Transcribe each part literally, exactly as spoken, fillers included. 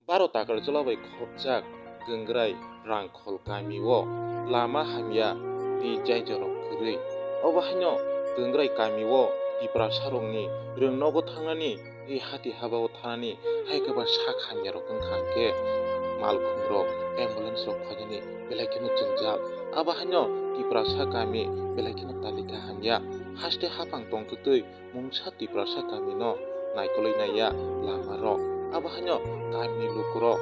Baro Takarjala bai khopjak Gangrai Rangkhol kami o lama hamya tei jaijorok kwrwi. Obo haino Gangrai kami o Tiprasarokni rwngnogo thangnani tei hati haba o thanani hai kwbangma sak hamyarok wngkha hwnkhe malkhungrok, ambulance rok phainani belai kheno jwngjal. Abo haino Tiprasa kami belai kheno talika hamya. Haste haphang tongtwtwi mungsa Tiprasa kamino naikolwi naiya lamarok. Abo haino kamini lukurok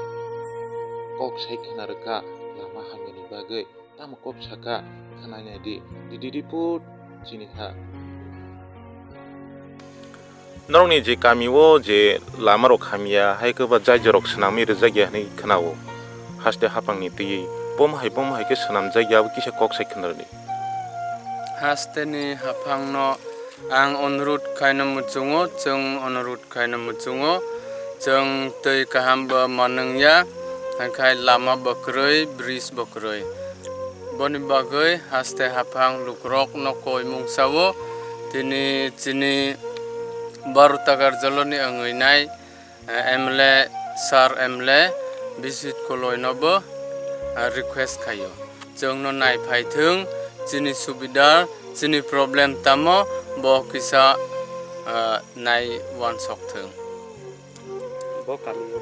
kok sai khna rwkha lama hamyani bagwi. Tamo kok saka khwnai naidi, D D report chini ha. Norokni je kami o je lamarok hamya, hai khe ba jaijorok swnamwi rwjak ya hwnwi khna-o. Haste haphangni twi bomo hai bomo hai khe swnamjak ya, abo kisa kok sai khna rwdi. Hasteni haphangno ang onurut khaino muchungo, chwng onurut khaino muchungo, chwng twi kaham bo manwng ya, hwnkhai lama bo kwrwi, bridge bo kwrwi. Boni bagwi haste haphang lukurokno koi mungsa-o, tini chini Baro Takarjalani wngwi nai, eh, M L A, Sir M L A Biswit Koloino bo, eh, request khaio. Chwngno nai phai thung, chini subida, chini problem tamo, bo kisa, eh, nai uansok thung. Bo kami bo?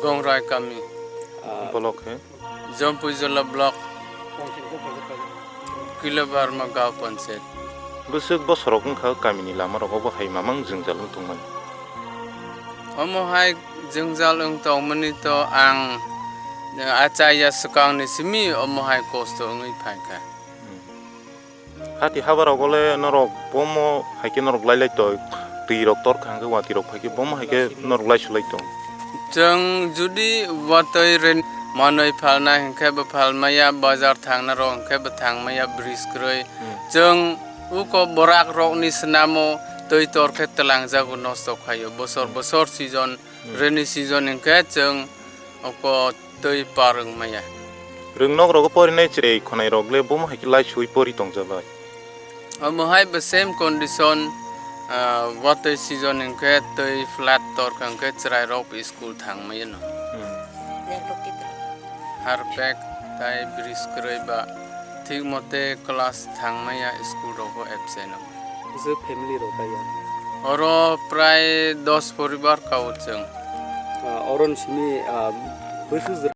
Gongrai kami. Ah. Block he? Jampuijala block. Kilobarma gaon panchayat. Bwswk bosorok wngkha kamini lama rogo bo hai mamang jwngjal wng tongmani. Omo hai jwngjal wng tongmani to ang achai ya swkangni simi omo hai kosto wngwi phaikha. Hmm. Hati habarok ole norok bomo hai khe norok lai lai tong, twi rok tor kha hwnkhe watwi rok phai khe bomo hai khe norok lai su lai tong. Chwng judi watwi ren manwi phalnai hwnkhe bo phalmaya, bazar thangna rok hwnkhe bo thangmaya, bridge kwrwi. Hmm. Chwng uko borak rokni swnamo twi tor khe twlangjago, nosto khaio bosor Hmm. bosor season, Hmm. rainy season hwnkhe chwng uko twi par wng maya. Rwngnok rogo porinai chwrai khwnai rok le bomo hai khe lai sui pori tongjabai. Omo hai bo same condition, ah, watwi season hwnkhe twi flood torkha hwnkhe chwrai rok school thang maya no. Hmm. Harpek tai bridge kwrwi ba thik mote class thang maya, school rogo absent no. Bwswk family rok kaya? Oro prai dos poribar kao chwng. Ah, oro ni simi, ah, bwswk